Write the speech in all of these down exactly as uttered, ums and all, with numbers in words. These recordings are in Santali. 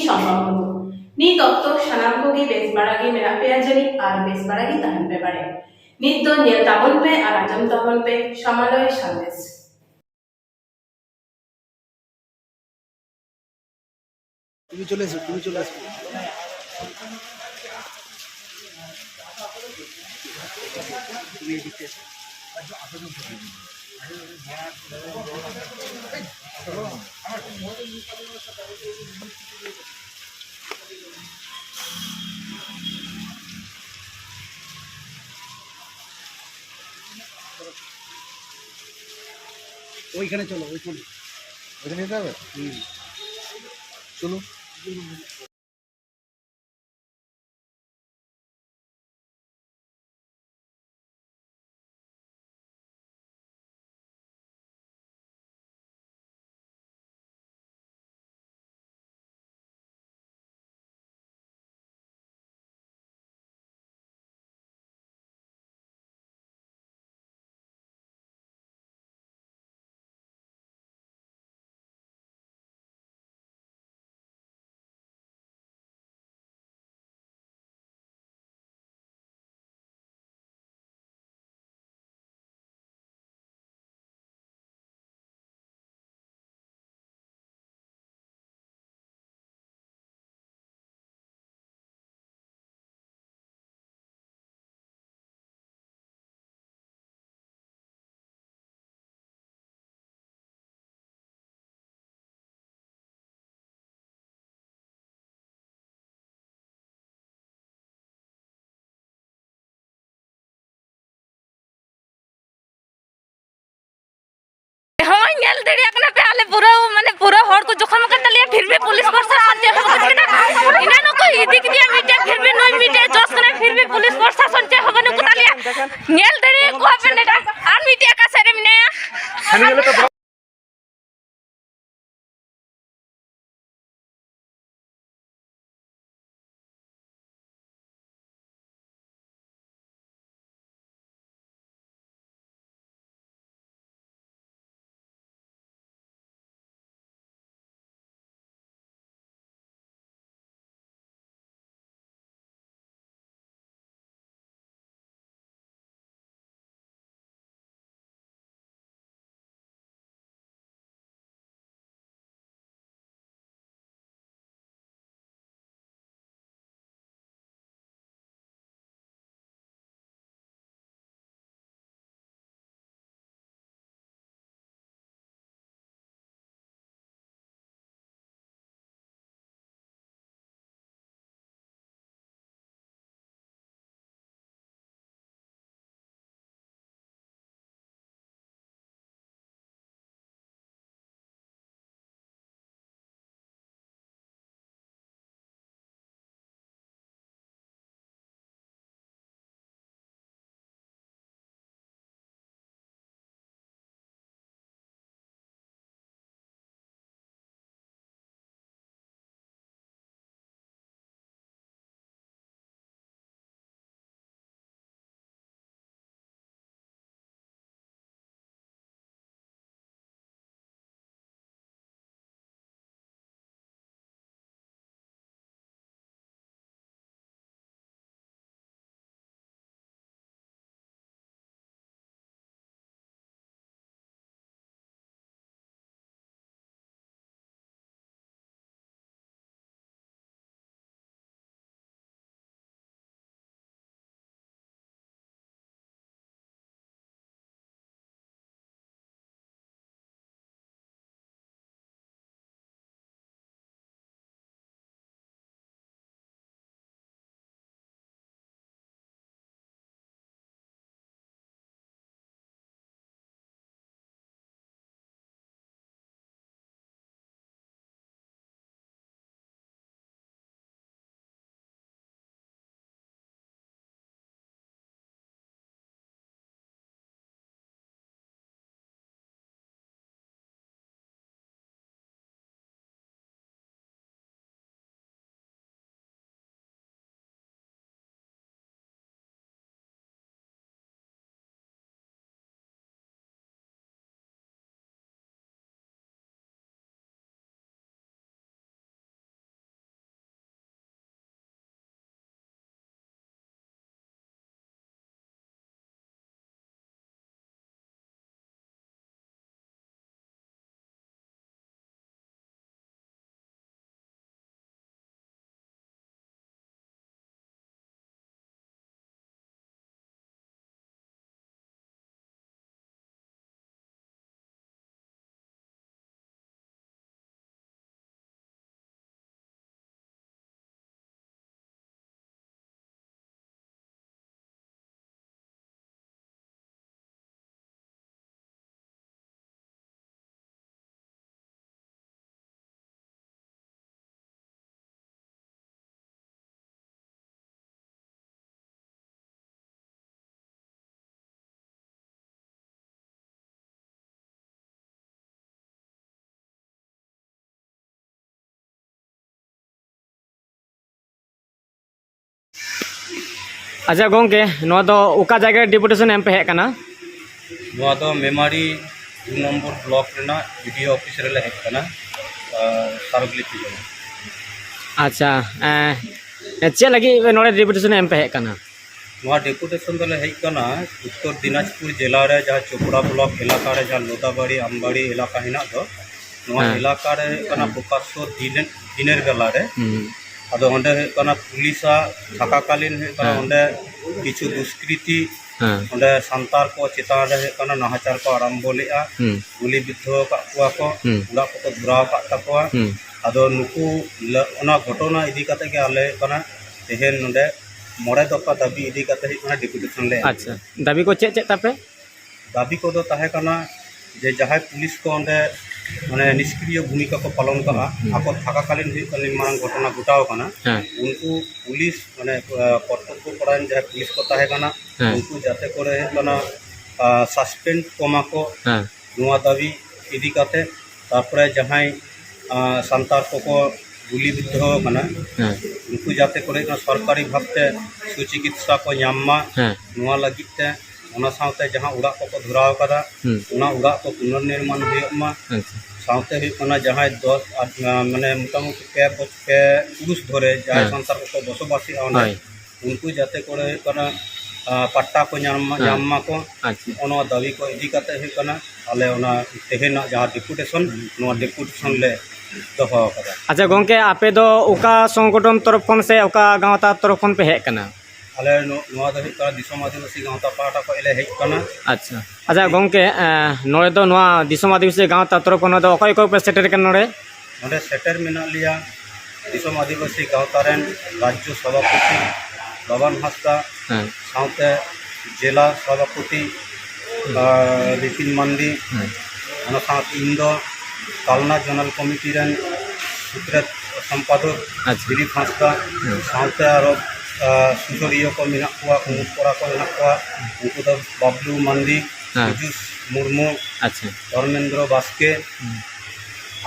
ᱥᱟᱢᱵᱟᱣ ᱢᱩᱨᱢᱩ᱾ ᱱᱤᱛ ᱚᱠᱛᱚ ᱥᱟᱱᱟᱢ ᱠᱚᱜᱮ ᱵᱮᱥ ᱵᱟᱲᱟ ᱜᱮ ᱢᱮᱱᱟᱜ ᱯᱮᱭᱟ ᱡᱟᱹᱱᱤᱡ ᱟᱨ ᱵᱮᱥ ᱵᱟᱲᱟ ᱜᱮ ᱛᱟᱦᱮᱱ ᱯᱮ ᱵᱟᱲᱮ᱾ ᱱᱤᱛ ᱫᱚ ᱧᱮᱞ ᱛᱟᱵᱚᱱ ᱯᱮ ᱟᱨ ᱟᱸᱡᱚᱢ ᱛᱟᱵᱚᱱ ᱯᱮ ᱥᱟᱢᱟᱞᱚᱭ ᱥᱟᱸᱫᱮᱥ᱾ তুমি চলে এসো, তুমি চলে এসো। তুমি এদিকে এসো। ওইখানে চলো, ওইখানে। ওইখানে যেতে হবে? হুম। চলো। ᱦᱳᱭ, ᱧᱮᱞ ᱫᱟᱲᱮᱭᱟᱜ ᱠᱟᱱᱟ ᱯᱮ, ᱟᱞᱮ ᱯᱩᱨᱟᱹ, ᱢᱟᱱᱮ, ᱯᱩᱨᱟᱹ ᱦᱚᱲ ᱠᱚ ᱡᱚᱠᱷᱚᱢ ᱟᱠᱟᱱ ᱛᱟᱞᱮᱭᱟ, ᱯᱷᱤᱨ ᱵᱷᱤ ᱯᱩᱞᱤᱥ ᱯᱨᱚᱥᱟᱥᱚᱱ ᱪᱮᱫ ᱦᱚᱸ ᱵᱟᱹᱱᱩᱜ ᱠᱟᱱᱟ᱾ ᱮᱱᱟᱱ ᱦᱚᱸᱠᱚ ᱤᱫᱤ ᱠᱮᱫᱮᱭᱟ ᱢᱤᱫᱴᱮᱱ, ᱯᱷᱤᱨ ᱵᱷᱤ ᱱᱩᱭ ᱢᱤᱫᱴᱮᱱ ᱡᱚᱥ ᱠᱟᱱᱟᱭ, ᱯᱷᱤᱨ ᱵᱷᱤ ᱯᱩᱞᱤᱥ ᱯᱨᱚᱥᱟᱥᱚᱱ ᱪᱮᱫ ᱦᱚᱸ ᱵᱟᱹᱱᱩᱜ ᱠᱚ ᱛᱟᱞᱮᱭᱟ᱾ ᱧᱮᱞ ᱫᱟᱲᱮᱭᱟᱠᱚᱣᱟ ᱯᱮ ᱱᱮᱰᱟ, ᱟᱨ ᱢᱤᱫᱴᱮᱡ ᱚᱠᱟ ᱥᱮᱫ ᱨᱮ ᱢᱮᱱᱟᱭᱟ? ᱟᱪᱪᱷᱟ ᱜᱚᱝᱠᱮ, ᱱᱚᱣᱟ ᱫᱚ ᱚᱠᱟ ᱡᱟᱭᱜᱟ ᱨᱮ ᱰᱮᱯᱩᱴᱮᱥᱚᱱ ᱮᱢ ᱯᱮ ᱦᱮᱡ ᱟᱠᱟᱱᱟ? ᱱᱚᱣᱟ ᱫᱚ ᱢᱮᱢᱟᱨᱤ ᱫᱩ ᱱᱚᱢᱵᱚᱨ ᱵᱞᱚᱠ ᱨᱮᱱᱟᱜ ᱵᱤ ᱰᱤ ᱳ ᱚᱯᱷᱤᱥ ᱨᱮᱞᱮ ᱦᱮᱡ ᱟᱠᱟᱱᱟ, ᱟᱨ ᱥᱟᱨᱚᱜᱽᱞᱤᱯᱤ ᱡᱚᱢᱟ᱾ ᱟᱪᱪᱷᱟ, ᱮᱸ, ᱪᱮᱫ ᱞᱟᱹᱜᱤᱫ ᱱᱚᱰᱮ ᱰᱮᱯᱩᱴᱮᱥᱚᱱ ᱮᱢ ᱯᱮ ᱦᱮᱡ ᱟᱠᱟᱱᱟ? ᱱᱚᱣᱟ ᱰᱮᱯᱩᱴᱮᱥᱚᱱ ᱫᱚᱞᱮ ᱦᱮᱡ ᱟᱠᱟᱱᱟ ᱩᱛᱛᱚᱨ ᱫᱤᱱᱟᱡᱽᱯᱩᱨ ᱡᱮᱞᱟ ᱨᱮ ᱡᱟᱦᱟᱸ ᱪᱳᱯᱲᱟ ᱵᱞᱚᱠ ᱮᱞᱟᱠᱟ ᱨᱮ ᱡᱟᱦᱟᱸ ᱞᱳᱫᱟᱵᱟᱲᱤ ᱟᱢᱵᱟᱲᱤ ᱮᱞᱟᱠᱟ ᱦᱮᱱᱟᱜ ᱫᱚ, ᱱᱚᱣᱟ ᱦᱮᱸ᱾ ᱮᱞᱟᱠᱟ ᱨᱮ ᱦᱩᱭᱩᱜ ᱠᱟᱱᱟ ᱦᱮᱸ᱾ ᱯᱨᱚᱠᱟᱥᱥᱚ ᱫᱤᱱ-, ᱫᱤᱱᱮᱨ ᱵᱮᱞᱟ ᱨᱮ᱾ ᱦᱩᱸ᱾ ᱟᱫᱚ ᱚᱸᱰᱮ ᱦᱩᱭᱩᱜ ᱠᱟᱱᱟ ᱯᱩᱞᱤᱥᱟᱜ ᱛᱷᱟᱠᱟᱠᱟᱞᱤᱱ ᱦᱩᱭᱩᱜ ᱠᱟᱱᱟ ᱦᱮᱸ᱾ ᱚᱸᱰᱮ ᱠᱤᱪᱷᱩ ᱫᱩᱥᱠᱨᱤᱛᱤ, ᱦᱮᱸ᱾ ᱚᱸᱰᱮ ᱥᱟᱱᱛᱟᱲ ᱠᱚ ᱪᱮᱛᱟᱱ ᱨᱮ ᱦᱩᱭᱩᱜ ᱠᱟᱱᱟ ᱱᱟᱦᱟᱪᱟᱨ ᱠᱚ ᱟᱨᱟᱢᱵᱚ ᱞᱮᱫᱼᱟ, ᱦᱩᱸ᱾ ᱜᱩᱞᱤ ᱵᱤᱫᱽᱫᱷᱚ ᱟᱠᱟᱫ ᱠᱚᱣᱟ ᱠᱚ, ᱦᱩᱸ᱾ ᱚᱲᱟᱜ ᱠᱚᱠᱚ ᱫᱷᱚᱨᱟᱣ ᱟᱠᱟᱫ ᱛᱟᱠᱚᱣᱟ᱾ ᱦᱩᱸ᱾ ᱟᱫᱚ ᱱᱩᱠᱩ ᱞᱟ-, ᱚᱱᱟ ᱜᱷᱚᱴᱚᱱᱟ ᱤᱫᱤ ᱠᱟᱛᱮ ᱜᱮ ᱟᱞᱮ ᱦᱩᱭᱩᱜ ᱠᱟᱱᱟ ᱛᱮᱦᱮᱧ ᱱᱚᱰᱮ ᱢᱚᱬᱮ ᱫᱚᱯᱷᱟ ᱫᱟᱹᱵᱤ ᱤᱫᱤ ᱠᱟᱛᱮ ᱦᱩᱭᱩᱜ ᱠᱟᱱᱟ ᱰᱮᱯᱩᱴᱮᱥᱚᱱ ᱞᱮ ᱮᱢ ᱟᱪᱪᱷᱟ, ᱠᱮᱫᱟ᱾ ᱫᱟᱹᱵᱤ ᱠᱚ ᱪᱮᱫ ᱪᱮᱫ ᱛᱟᱯᱮ? ᱫᱟᱹᱵᱤ ᱠᱚᱫᱚ ᱛᱟᱦᱮᱸ ᱠᱟᱱᱟ ᱡᱮ ᱡᱟᱦᱟᱸᱭ ᱯᱩᱞᱤᱥ ᱠᱚ ᱚᱸᱰᱮ ᱢᱟᱱᱮ ᱱᱤᱥᱠᱨᱤᱭᱚ ᱵᱷᱩᱢᱤᱠᱟ ᱠᱚ ᱯᱟᱞᱚᱱ ᱠᱟᱜᱼᱟ, ᱦᱩᱸ᱾ ᱟᱠᱚ ᱛᱷᱟᱠᱟᱠᱟᱞᱤᱱ ᱦᱩᱭᱩᱜ ᱠᱟᱱᱟ, ᱢᱟᱨᱟᱝ ᱜᱷᱚᱴᱚᱱᱟ ᱜᱷᱚᱴᱟᱣ ᱠᱟᱱᱟ, ᱦᱮᱸ᱾ ᱩᱱᱠᱩ ᱯᱩᱞᱤᱥ ᱢᱟᱱᱮ, ᱟᱸ, ᱠᱚᱨᱛᱚᱵᱵᱚ ᱯᱚᱨᱟᱭᱚᱱ ᱡᱟᱦᱟᱸᱭ ᱯᱩᱞᱤᱥ ᱠᱚ ᱛᱟᱦᱮᱸ ᱠᱟᱱᱟ, ᱦᱮᱸ᱾ ᱩᱱᱠᱩ ᱡᱟᱛᱮ ᱠᱚᱨᱮ ᱦᱩᱭᱩᱜ ᱠᱟᱱᱟ, ᱟᱸ, ᱥᱟᱥᱯᱮᱱᱰ ᱠᱚᱢᱟ ᱠᱚ, ᱦᱮᱸ᱾ ᱱᱚᱣᱟ ᱫᱟᱹᱵᱤ ᱤᱫᱤ ᱠᱟᱛᱮ, ᱛᱟᱨᱯᱚᱨᱮ ᱡᱟᱦᱟᱸᱭ, ᱟᱸ, ᱥᱟᱱᱛᱟᱲ ᱠᱚᱠᱚ ᱜᱩᱞᱤ ᱵᱤᱫᱽᱫᱷᱚ ᱟᱠᱟᱱᱟ, ᱦᱮᱸ᱾ ᱩᱱᱠᱩ ᱡᱟᱛᱮ ᱠᱚᱨᱮ ᱥᱚᱨᱠᱟᱨᱤ ᱵᱷᱟᱵᱽᱛᱮ ᱥᱩᱪᱤᱠᱤᱛᱥᱟ ᱠᱚ ᱧᱟᱢ ᱢᱟ, ᱦᱮᱸ᱾ ᱱᱚᱣᱟ ᱞᱟᱹᱜᱤᱫ ᱛᱮ, ᱚᱱᱟ ᱥᱟᱶᱛᱮ ᱡᱟᱦᱟᱸ ᱚᱲᱟᱜ ᱠᱚᱠᱚ ᱫᱷᱚᱨᱟᱣ ᱟᱠᱟᱫᱟ, ᱦᱩᱸ᱾ ᱚᱱᱟ ᱚᱲᱟᱜ ᱠᱚ ᱯᱩᱱᱚᱨᱱᱤᱨᱢᱟᱱ ᱦᱩᱭᱩᱜ ᱢᱟ᱾ ᱟᱪᱪᱷᱟ᱾ ᱥᱟᱶᱛᱮ ᱦᱩᱭᱩᱜ ᱠᱟᱱᱟ ᱡᱟᱦᱟᱸᱭ ᱫᱚᱥ ᱟᱨ, ᱟᱸ, ᱢᱟᱱᱮ ᱢᱚᱴᱟᱢᱩᱴᱤ ᱯᱮ ᱵᱚᱪ-, ᱯᱮ ᱯᱩᱨᱩᱥ ᱫᱷᱚᱨᱮ ᱡᱟᱦᱟᱸᱭ ᱦᱮᱸ᱾ ᱥᱟᱱᱛᱟᱲ ᱠᱚᱠᱚ ᱵᱚᱥᱚᱵᱟᱥᱮᱜᱼᱟ ᱚᱸᱰᱮ, ᱦᱳᱭ᱾ ᱩᱱᱠᱩ ᱡᱟᱛᱮ ᱠᱚᱨᱮ ᱦᱩᱭᱩᱜ ᱠᱟᱱᱟ, ᱟᱸ, ᱯᱟᱴᱴᱟ ᱠᱚ ᱧᱟᱢ ᱢᱟ, ᱦᱮᱸ᱾ ᱧᱟᱢ ᱢᱟᱠᱚ᱾ ᱟᱪᱪᱷᱟ᱾ ᱱᱚᱜᱼᱚ ᱱᱚᱣᱟ ᱫᱟᱹᱵᱤ ᱠᱚ ᱤᱫᱤ ᱠᱟᱛᱮ ᱦᱩᱭᱩᱜ ᱠᱟᱱᱟ ᱟᱞᱮ ᱚᱱᱟ ᱛᱮᱦᱮᱧᱟᱜ ᱡᱟᱦᱟᱸ ᱰᱮᱯᱩᱴᱮᱥᱚᱱ, ᱱᱚᱣᱟ ᱰᱮᱯᱩᱴᱮᱥᱚᱱ ᱞᱮ ᱫᱚᱦᱚ ᱟᱠᱟᱫᱟ᱾ ᱟᱪᱪᱷᱟ ᱜᱚᱝᱠᱮ, ᱟᱯᱮ ᱫᱚ ᱚᱠᱟ ᱥᱚᱝᱜᱚᱴᱷᱚᱱ ᱛᱚᱨᱚᱯ ᱠᱷᱚᱱ ᱥᱮ ᱚᱠᱟ ᱜᱟᱶᱛᱟ ᱛᱚᱨᱚᱯ ᱠᱷᱚᱱ ᱯᱮ ᱦᱮᱡ ᱟᱠᱟᱱᱟ? ᱟᱞᱮ ᱱᱚ-, ᱱᱚᱣᱟ ᱫᱚ ᱦᱩᱭᱩᱜ ᱠᱟᱱᱟ ᱫᱤᱥᱚᱢ ᱟᱹᱫᱤᱵᱟᱹᱥᱤ ᱜᱟᱶᱛᱟ ᱯᱟᱦᱴᱟ ᱠᱷᱚᱱ ᱞᱮ ᱦᱮᱡ ᱟᱠᱟᱱᱟ᱾ ᱟᱪᱪᱷᱟ᱾ ᱟᱪᱪᱷᱟ ᱜᱚᱝᱠᱮ, ᱮᱸ, ᱱᱚᱰᱮ ᱫᱚ ᱱᱚᱣᱟ ᱫᱤᱥᱚᱢ ᱟᱹᱫᱤᱵᱟᱹᱥᱤ ᱜᱟᱶᱛᱟ ᱛᱚᱨᱚᱯ ᱠᱷᱚᱱ ᱫᱚ ᱚᱠᱚᱭ ᱚᱠᱚᱭ ᱯᱮ ᱥᱮᱴᱮᱨ ᱠᱟᱱᱟ ᱱᱚᱰᱮ? ᱱᱚᱰᱮ ᱥᱮᱴᱮᱨ ᱢᱮᱱᱟᱜ ᱞᱮᱭᱟ ᱫᱤᱥᱚᱢ ᱟᱹᱫᱤᱵᱟᱹᱥᱤ ᱜᱟᱶᱛᱟ ᱨᱮᱱ ᱨᱟᱡᱽᱡᱚ ᱥᱚᱵᱷᱟᱯᱚᱛᱤ ᱵᱟᱵᱟᱱ ᱦᱟᱸᱥᱫᱟ, ᱦᱮᱸ᱾ ᱥᱟᱶᱛᱮ ᱡᱮᱞᱟ ᱥᱚᱵᱷᱟᱯᱚᱛᱤ, ᱦᱩᱸ᱾ ᱟᱨ, ᱵᱤᱯᱤᱱ ᱢᱟᱱᱰᱤ, ᱦᱩᱸ᱾ ᱚᱱᱟ ᱥᱟᱶᱛᱮ ᱤᱧ ᱫᱚ ᱠᱟᱞᱱᱟ ᱡᱚᱱᱟᱞ ᱠᱚᱢᱤᱴᱤ ᱨᱮᱱ ᱥᱩᱛᱨᱮᱛ ᱥᱚᱢᱯᱟᱫᱚᱠ ᱟᱪᱪᱷᱟ᱾ ᱫᱤᱞᱤᱯ ᱦᱟᱸᱥᱫᱟ, ᱦᱩᱸ᱾ ᱥᱟᱶᱛᱮ ᱟᱨᱚ, ᱟᱨ, ᱥᱩᱥᱟᱹᱨᱤᱭᱟᱹ ᱠᱚ ᱢᱮᱱᱟᱜ ᱠᱚᱣᱟ, ᱠᱩᱢᱩᱫ ᱠᱚᱲᱟ ᱠᱚ ᱢᱮᱱᱟᱜ ᱠᱚᱣᱟ, ᱩᱱᱠᱩ ᱫᱚ ᱵᱟᱵᱞᱩ ᱢᱟᱱᱰᱤ, ᱦᱮᱸ᱾ ᱯᱤᱡᱩᱥ ᱢᱩᱨᱢᱩ, ᱟᱪᱪᱷᱟ᱾ ᱫᱷᱚᱨᱢᱮᱱᱫᱨᱚ ᱵᱟᱥᱠᱮ, ᱦᱩᱸ᱾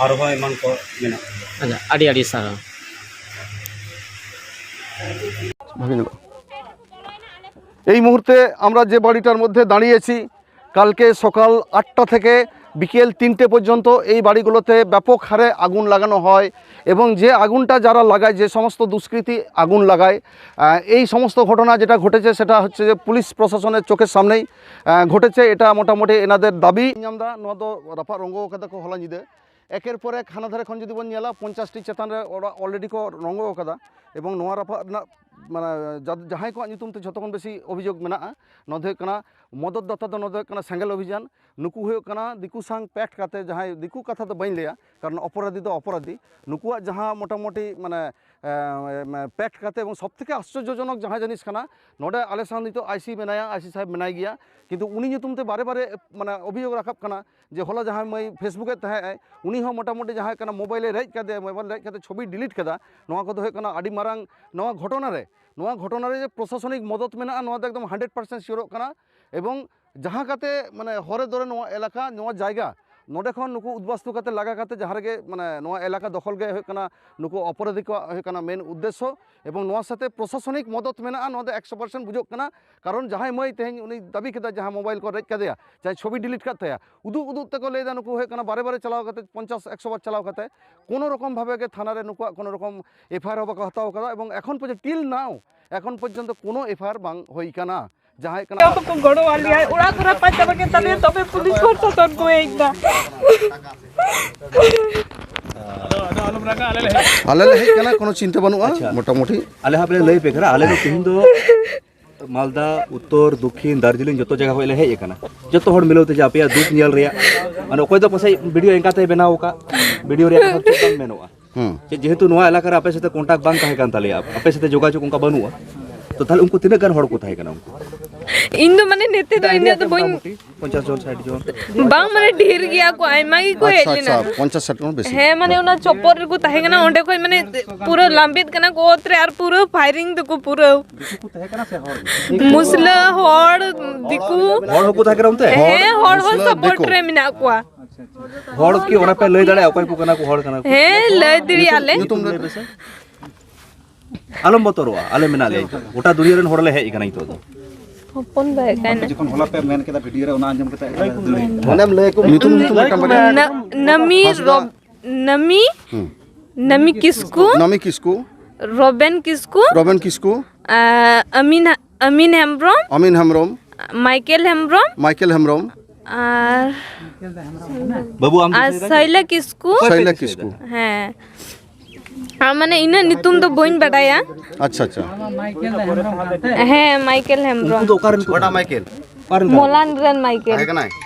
ᱟᱨᱦᱚᱸ ᱮᱢᱟᱱ ᱠᱚ ᱢᱮᱱᱟᱜ ᱠᱚᱣᱟ᱾ ᱟᱪᱪᱷᱟ, ᱟᱹᱰᱤ ᱟᱹᱰᱤ ᱥᱟᱨᱦᱟᱣ᱾ ᱵᱷᱟᱜᱮ ᱧᱮᱞᱚᱜᱼᱟ᱾ এই মুহূর্তে আমরা যে বাড়িটার মধ্যে দাঁড়িয়েছি, কালকে সকাল আটটা থেকে বিকেল তিনটে পর্যন্ত এই বাড়িগুলোতে ব্যাপক হারে আগুন লাগানো হয় এবং যে আগুনটা যারা লাগায়, যে সমস্ত দুষ্কৃতী আগুন লাগায়, আহ, এই সমস্ত ঘটনা যেটা ঘটেছে সেটা হচ্ছে যে পুলিশ প্রশাসনের চোখের সামনেই আহ, ঘটেছে। এটা মোটামুটি এনাদের দাবি। ᱧᱟᱢ ᱮᱫᱟ, ᱱᱚᱣᱟ ᱫᱚ ᱨᱟᱯᱟᱜ ᱨᱚᱸᱜᱚ ᱟᱠᱟᱫᱟ ᱠᱚ ᱦᱚᱞᱟ ᱧᱤᱫᱟᱹ᱾ ᱮᱠᱮᱨ ᱯᱚᱨ ᱮᱠ ᱦᱟᱱᱟ ᱫᱷᱟᱨᱮ ᱠᱷᱚᱱ ᱡᱩᱫᱤ ᱵᱚᱱ ᱧᱮᱞᱟ, ᱯᱚᱧᱪᱟᱥ ᱴᱤ ᱪᱮᱛᱟᱱ ᱨᱮ ᱚᱲᱟᱜ already ᱠᱚ ᱨᱚᱸᱜᱚ ᱟᱠᱟᱫᱟ᱾ ᱮᱵᱚᱝ ᱱᱚᱣᱟ ᱨᱟᱯᱟᱜ ᱨᱮᱱᱟᱜ, ᱢᱟᱱᱮ, ᱡᱟ-, ᱡᱟᱦᱟᱸᱭ ᱠᱚᱣᱟᱜ ᱧᱩᱛᱩᱢ ᱛᱮ ᱡᱷᱚᱛᱚ ᱠᱷᱚᱱ ᱵᱮᱥᱤ ᱚᱵᱷᱤᱡᱳᱜᱽ ᱢᱮᱱᱟᱜᱼᱟ, ᱱᱚᱣᱟ ᱫᱚ ᱦᱩᱭᱩᱜ ᱠᱟᱱᱟ ᱢᱚᱫᱚᱛ ᱫᱟᱛᱟ ᱫᱚ, ᱱᱚᱣᱟ ᱫᱚ ᱦᱩᱭᱩᱜ ᱠᱟᱱᱟ ᱥᱮᱸᱜᱮᱞ ᱚᱵᱷᱤᱡᱟᱱ᱾ ᱱᱩᱠᱩ ᱦᱩᱭᱩᱜ ᱠᱟᱱᱟ ᱫᱤᱠᱩ ᱥᱟᱝ ᱯᱮᱠᱴ ᱠᱟᱛᱮ, ᱡᱟᱦᱟᱸᱭ ᱫᱤᱠᱩ ᱠᱟᱛᱷᱟ ᱫᱚ ᱵᱟᱹᱧ ᱞᱟᱹᱭᱟ, ᱠᱟᱨᱚᱱ ᱚᱯᱚᱨᱟᱫᱷᱤ ᱫᱚ ᱚᱯᱚᱨᱟᱫᱷᱤ᱾ ᱱᱩᱠᱩᱣᱟᱜ ᱡᱟᱦᱟᱸ ᱢᱚᱴᱟᱢᱩᱴᱤ, ᱢᱟᱱᱮ, ᱮ, ᱯᱮᱠᱴ ᱠᱟᱛᱮ, ᱮᱵᱚᱝ ᱥᱚᱵ ᱛᱷᱮᱠᱮ ᱟᱥᱪᱚᱨᱡᱚᱡᱚᱱᱚᱠ ᱡᱟᱦᱟᱸ ᱡᱤᱱᱤᱥ ᱠᱟᱱᱟ, ᱱᱚᱰᱮ ᱟᱞᱮ ᱥᱟᱶ ᱱᱤᱛᱚᱜ ᱟᱭᱥᱤ ᱢᱮᱱᱟᱭᱟ, ᱟᱭᱥᱤ ᱥᱟᱦᱮᱵᱽ ᱢᱮᱱᱟᱭ ᱜᱮᱭᱟ, ᱠᱤᱱᱛᱩ ᱩᱱᱤ ᱧᱩᱛᱩᱢ ᱛᱮ ᱵᱟᱨᱮ ᱵᱟᱨᱮ, ᱢᱟᱱᱮ, ᱚᱵᱷᱤᱡᱳᱜᱽ ᱨᱟᱠᱟᱵ ᱠᱟᱱᱟ ᱡᱮ ᱦᱚᱞᱟ ᱡᱟᱦᱟᱸᱭ ᱢᱟᱹᱭ Facebook ᱮ ᱛᱟᱦᱮᱸ ᱟᱭ, ᱩᱱᱤ ᱦᱚᱸ ᱢᱚᱴᱟᱢᱩᱴᱤ ᱡᱟᱦᱟᱸ ᱠᱟᱱᱟ, ᱢᱳᱵᱟᱭᱤᱞ ᱮ ᱨᱮᱡ ᱠᱟᱫᱮᱭᱟ, ᱢᱳᱵᱟᱭᱤᱞ ᱨᱮᱡ ᱠᱟᱛᱮ ᱪᱷᱚᱵᱤ ᱰᱤᱞᱤᱴ ᱠᱟᱫᱟ᱾ ᱱᱚᱣᱟ ᱠᱚᱫᱚ ᱦᱩᱭᱩᱜ ᱠᱟᱱᱟ ᱟᱹᱰᱤ ᱢᱟᱨᱟᱝ, ᱱᱚᱣᱟ ᱜᱷᱚᱴᱚᱱᱟ ᱨᱮ, ᱱᱚᱣᱟ ᱜᱷᱚᱴᱚᱱᱟ ᱨᱮ ᱡᱮ ᱯᱨᱚᱥᱟᱥᱚᱱᱤᱠ ᱢᱚᱫᱚᱛ ᱢᱮᱱᱟᱜᱼᱟ, ᱱᱚᱣᱟ ᱫᱚ ᱮᱠᱫᱚᱢ ᱦᱟᱱᱰᱨᱮᱰ ᱯᱟᱨᱥᱮᱱᱴ ᱥᱤᱭᱳᱨᱚᱜ ᱠᱟᱱᱟ᱾ ᱮᱵᱚᱝ ᱡᱟᱦᱟᱸ ᱠᱟᱛᱮ, ᱢᱟᱱᱮ, ᱦᱚᱨᱮ ᱫᱚᱨᱮ ᱱᱚᱣᱟ ᱮᱞᱟᱠᱟ, ᱱᱚᱣᱟ ᱡᱟᱭᱜᱟ, ᱱᱚᱰᱮ ᱠᱷᱚᱱ ᱱᱩᱠᱩ ᱩᱫᱵᱟᱥᱛᱩ ᱠᱟᱛᱮ ᱞᱟᱜᱟ ᱠᱟᱛᱮ ᱡᱟᱦᱟᱸ ᱨᱮᱜᱮ, ᱢᱟᱱᱮ, ᱱᱚᱣᱟ ᱮᱞᱟᱠᱟ ᱫᱚᱠᱷᱚᱞ ᱜᱮ ᱦᱩᱭᱩᱜ ᱠᱟᱱᱟ ᱱᱩᱠᱩ ᱚᱯᱚᱨᱟᱫᱷᱤ ᱠᱚᱣᱟᱜ ᱦᱩᱭᱩᱜ ᱠᱟᱱᱟ ᱢᱮᱱ ᱩᱫᱽᱫᱮᱥᱥᱚ᱾ ᱮᱵᱚᱝ ᱱᱚᱣᱟ ᱥᱟᱛᱮ ᱯᱨᱚᱥᱟᱥᱚᱱᱤᱠ ᱢᱚᱫᱚᱛ ᱢᱮᱱᱟᱜᱼᱟ, ᱱᱚᱣᱟ ᱫᱚ ᱮᱠᱥᱚ ᱯᱟᱨᱥᱮᱱᱴ ᱵᱩᱡᱷᱟᱹᱜ ᱠᱟᱱᱟ᱾ ᱠᱟᱨᱚᱱ ᱡᱟᱦᱟᱸᱭ ᱢᱟᱹᱭ ᱛᱮᱦᱮᱧ ᱩᱱᱤ ᱫᱟᱹᱵᱤ ᱠᱮᱫᱟ, ᱡᱟᱦᱟᱸ ᱢᱳᱵᱟᱭᱤᱞ ᱠᱚ ᱨᱮᱡ ᱠᱟᱫᱮᱭᱟ, ᱡᱟᱦᱟᱸᱭ ᱪᱷᱚᱵᱤ ᱰᱤᱞᱤᱴ ᱠᱟᱫ ᱛᱟᱭᱟ, ᱩᱫᱩᱜ ᱩᱫᱩᱜ ᱛᱮᱠᱚ ᱞᱟᱹᱭᱫᱟ, ᱱᱩᱠᱩ ᱦᱩᱭᱩᱜ ᱠᱟᱱᱟ ᱵᱟᱨᱮ ᱵᱟᱨᱮ ᱪᱟᱞᱟᱣ ᱠᱟᱛᱮ, ᱯᱚᱧᱪᱟᱥ ᱮᱠᱥᱚ ᱵᱟᱨ ᱪᱟᱞᱟᱣ ᱠᱟᱛᱮ, ᱠᱳᱱᱳ ᱨᱚᱠᱚᱢ ᱵᱷᱟᱵᱮ ᱜᱮ ᱛᱷᱟᱱᱟ ᱨᱮ ᱱᱩᱠᱩᱣᱟᱜ ᱠᱳᱱᱳ ᱨᱚᱠᱚᱢ ᱮᱯᱷ ᱟᱭ ᱟᱨ ᱦᱚᱸ ᱵᱟᱠᱚ ᱦᱟᱛᱟᱣ ᱠᱟᱫᱟ᱾ ᱮᱵᱚᱝ ᱮᱠᱷᱚᱱ ᱯᱚᱨᱡᱚᱱᱛᱚ, till now, ᱮᱠᱷᱚᱱ ᱯᱚᱨᱡᱚᱱᱛᱚ ᱠᱳᱱᱳ ᱮᱯᱷ ᱟᱭ ᱟᱨ ᱵᱟᱝ ᱦᱩᱭ ᱠᱟᱱᱟ᱾ ᱡᱟᱦᱟᱸᱭ ᱠᱟᱱᱟ ᱡᱚᱛᱚ ᱠᱚ ᱜᱚᱲᱚ ᱟᱞᱮᱭᱟ, ᱚᱲᱟᱜ ᱠᱚ ᱨᱟᱯᱟᱜ ᱪᱟᱵᱟ ᱠᱮᱫ ᱛᱟᱞᱮᱭᱟ, ᱛᱚᱵᱮ ᱯᱩᱞᱤᱥ ᱯᱨᱚᱥᱟᱥᱚᱱ ᱠᱚ ᱦᱮᱡ ᱮᱱᱟ᱾ ᱟᱞᱮ ᱞᱮ ᱦᱮᱡ ᱠᱟᱱᱟ, ᱠᱳᱱᱳ ᱪᱤᱱᱛᱟᱹ ᱵᱟᱹᱱᱩᱜᱼᱟ᱾ ᱟᱪᱪᱷᱟ᱾ ᱢᱚᱴᱟᱢᱩᱴᱤ ᱟᱞᱮ ᱦᱚᱸ ᱞᱮ ᱞᱟᱹᱭ ᱯᱮ ᱠᱟᱱᱟ, ᱟᱞᱮ ᱫᱚ ᱛᱮᱦᱮᱧ ᱫᱚ ᱢᱟᱞᱫᱟ, ᱩᱛᱛᱚᱨ, ᱫᱚᱠᱠᱷᱤᱱ, ᱫᱟᱨᱡᱤᱞᱤᱝ ᱡᱚᱛᱚ ᱡᱟᱭᱜᱟ ᱠᱷᱚᱱ ᱞᱮ ᱦᱮᱡ ᱟᱠᱟᱱᱟ, ᱡᱚᱛᱚ ᱦᱚᱲ ᱢᱤᱞᱟᱹᱣ ᱛᱮ ᱡᱮ ᱟᱯᱮᱭᱟᱜ ᱫᱩᱠ ᱧᱮᱞ ᱨᱮᱭᱟᱜ᱾ ᱢᱟᱱᱮ ᱚᱠᱚᱭ ᱫᱚ ᱯᱟᱥᱮᱡ ᱵᱷᱤᱰᱤᱭᱳ ᱮᱱᱠᱟ ᱛᱮᱭ ᱵᱮᱱᱟᱣ ᱟᱠᱟᱫ, ᱵᱷᱤᱰᱤᱭᱳ ᱨᱮᱭᱟᱜ ᱠᱟᱛᱷᱟ ᱪᱮᱫ ᱵᱟᱝ ᱢᱮᱱᱚᱜᱼᱟ᱾ ᱦᱩᱸ᱾ ᱡᱮ ᱡᱮᱦᱮᱛᱩ ᱱᱚᱣᱟ ᱮᱞᱟᱠᱟ ᱨᱮ ᱟᱯᱮ ᱥᱟᱛᱮ ᱠᱚᱱᱴᱟᱠᱴ ᱵᱟᱝ ᱛᱟᱦᱮᱸ ᱠᱟᱱ ᱛᱟᱞᱮᱭᱟ, ᱟᱯᱮ ᱥᱟᱛᱮ ᱡᱳᱜᱟᱡᱳᱜᱽ ᱚᱱᱠᱟ ᱵᱟᱹᱱᱩᱜᱼᱟ, ᱛᱚ ᱛᱟᱦᱞᱮ ᱩᱱᱠᱩ ᱛᱤᱱᱟᱹᱜ ᱜᱟᱱ ᱦᱚᱲ ᱠᱚ ᱛᱟᱦᱮᱸ ᱠᱟᱱᱟ ᱩᱱᱠᱩ? ᱤᱧ ᱫᱚ ᱢᱟᱱᱮ ᱱᱮᱛᱮ ᱫᱚ ᱤᱱᱟᱹᱜ ᱫᱚ ᱵᱟᱹᱧ ᱢᱚᱴᱟᱢᱩᱴᱤ ᱯᱚᱧᱪᱟᱥ ᱡᱚᱱ, ᱥᱟᱴ ᱡᱚᱱ᱾ ᱵᱟᱝ, ᱢᱟᱱᱮ ᱰᱷᱮᱨ ᱜᱮᱭᱟ ᱠᱚ, ᱟᱭᱢᱟ ᱜᱮᱠᱚ ᱦᱮᱡ ᱟᱪᱪᱷᱟ, ᱞᱮᱱᱟ᱾ ᱟᱪᱪᱷᱟ, ᱯᱚᱧᱪᱟᱥ ᱥᱟᱴ ᱡᱚᱱ ᱵᱮᱥᱤ᱾ ᱦᱮᱸ, ᱢᱟᱱᱮ ᱚᱱᱟ ᱪᱚᱯᱚᱨ ᱨᱮᱠᱚ ᱛᱟᱦᱮᱸ ᱠᱟᱱᱟ, ᱚᱸᱰᱮ ᱠᱷᱚᱡ ᱢᱟᱱᱮ ᱯᱩᱨᱟᱹ ᱞᱟᱢᱵᱮᱫ ᱠᱟᱱᱟ ᱠᱚ ᱚᱛ ᱨᱮ ᱟᱨ ᱯᱩᱨᱟᱹ ᱯᱷᱟᱭᱨᱤᱝ ᱫᱟᱠᱚ ᱯᱩᱨᱟᱹ᱾ ᱫᱤᱠᱩ ᱠᱚ ᱛᱟᱦᱮᱸ ᱠᱟᱱᱟ ᱥᱮ ᱦᱚᱲ? ᱢᱩᱥᱞᱟᱹ, ᱦᱚᱲ, ᱫᱤᱠᱩ᱾ ᱦᱚᱲ ᱦᱚᱸᱠᱚ ᱛᱟᱦᱮᱸ ᱠᱟᱱᱟ ᱚᱱᱛᱮ? ᱦᱮᱸ, ᱦᱚᱲ ᱦᱚᱸ ᱢᱩᱥᱞᱟᱹ, ᱥᱟᱯᱳᱨᱴ ᱫᱤᱠᱩ᱾ ᱨᱮ ᱢᱮᱱᱟᱜ ᱠᱚᱣᱟ᱾ ᱦᱚᱲ ᱠᱤ ᱚᱱᱟ ᱯᱮ ᱞᱟᱹᱭ ᱫᱟᱲᱮᱭᱟᱜᱼᱟ ᱚᱠᱚᱭ ᱠᱚ ᱠᱟᱱᱟ ᱠᱚ, ᱦᱚᱲ ᱠᱟᱱᱟ ᱠᱚ? ᱦᱮᱸ, ᱞᱟᱹᱭ ᱫᱟᱲᱮᱭᱟᱜᱼᱟ ᱞᱮ᱾ ᱧᱩᱛᱩᱢ ᱞᱟᱹᱭ ᱯᱮᱥᱮ᱾ ᱟᱞᱚᱢ ᱵᱚᱛᱚᱨᱚᱜᱼᱟ, ᱟᱞᱮ ᱢᱮᱱᱟᱜ ᱞᱮᱭᱟ ᱱᱤᱛᱚᱜ᱾ ᱜᱚᱴᱟ ᱫᱩᱱᱤᱭᱟᱹ ᱨᱮᱱ ᱦᱚᱲ ᱞᱮ ᱦᱮᱡ ᱟᱠᱟᱱᱟ ᱱᱤᱛᱚᱜ ᱫᱚ᱾ ᱦᱚᱯᱚᱱ ᱵᱟᱭ ᱠᱟᱱᱟ᱾ ᱡᱚᱠᱷᱚᱱ ᱦᱚᱞᱟ ᱯᱮ ᱢᱮᱱ ᱠᱮᱫᱟ ᱵᱷᱤᱰᱤᱭᱳ ᱨᱮ, ᱚᱱᱟ ᱟᱸᱡᱚᱢ ᱠᱟᱛᱮ ᱫᱟᱹᱲ ᱦᱮᱡ ᱮᱱᱟ᱾ ᱚᱱᱮᱢ ᱞᱟᱹᱭ ᱟᱠᱚ ᱧᱩᱛᱩᱢ ᱧᱩᱛᱩᱢ ᱢᱤᱫᱴᱟᱝ ᱵᱟᱰᱟᱭ? ᱱᱟ- ᱱᱟᱢᱤ ᱦᱟᱸᱥᱫᱟ᱾ ᱨᱚᱵ ᱱᱟᱢᱤ ᱦᱩᱸ᱾ ᱱᱟᱢᱤ ᱠᱤᱥᱠᱩ, ᱱᱟᱢᱤ ᱠᱤᱥᱠᱩ, ᱨᱚᱵᱮᱱ ᱠᱤᱥᱠᱩ, ᱨᱚᱵᱮᱱ ᱠᱤᱥᱠᱩ, ᱟᱨ ᱟᱢᱤᱱ ᱦᱟ- ᱟᱢᱤᱱ ᱦᱮᱢᱵᱨᱚᱢ, ᱟᱢᱤᱱ ᱦᱮᱢᱵᱨᱚᱢ, ᱢᱟᱭᱠᱮᱞ ᱦᱮᱢᱵᱨᱚᱢ, ᱢᱟᱭᱠᱮᱞ ᱦᱮᱢᱵᱨᱚᱢ, ᱟᱨ ᱵᱟᱹᱵᱩ, ᱟᱢ ᱟᱨ ᱥᱟᱭᱞᱟ ᱠᱤᱥᱠᱩ᱾ ᱥᱟᱭᱞᱟ ᱠᱤᱥᱠᱩ᱾ ᱦᱮᱸ, ᱟᱨ ᱢᱟᱱᱮ ᱤᱱᱟᱹᱜ ᱧᱩᱛᱩᱢ ᱫᱚ ᱵᱟᱹᱧ ᱵᱟᱰᱟᱭᱟ᱾ ᱟᱪᱪᱷᱟ, ᱟᱪᱪᱷᱟ᱾ ᱦᱮᱸ, ᱢᱟᱭᱠᱮᱞ ᱦᱮᱢᱵᱨᱚᱢ᱾ ᱩᱱᱠᱩ ᱫᱚ ᱚᱠᱟ ᱨᱮᱱ ᱠᱚ? ᱚᱠᱟᱴᱟᱜ ᱢᱟᱭᱠᱮᱞ? ᱚᱠᱟ ᱨᱮᱱ ᱠᱟᱱᱟ? ᱢᱚᱞᱟᱱ ᱨᱮᱱ ᱢᱟᱭᱠᱮᱞ᱾ ᱛᱟᱦᱮᱸ ᱠᱟᱱᱟᱭ?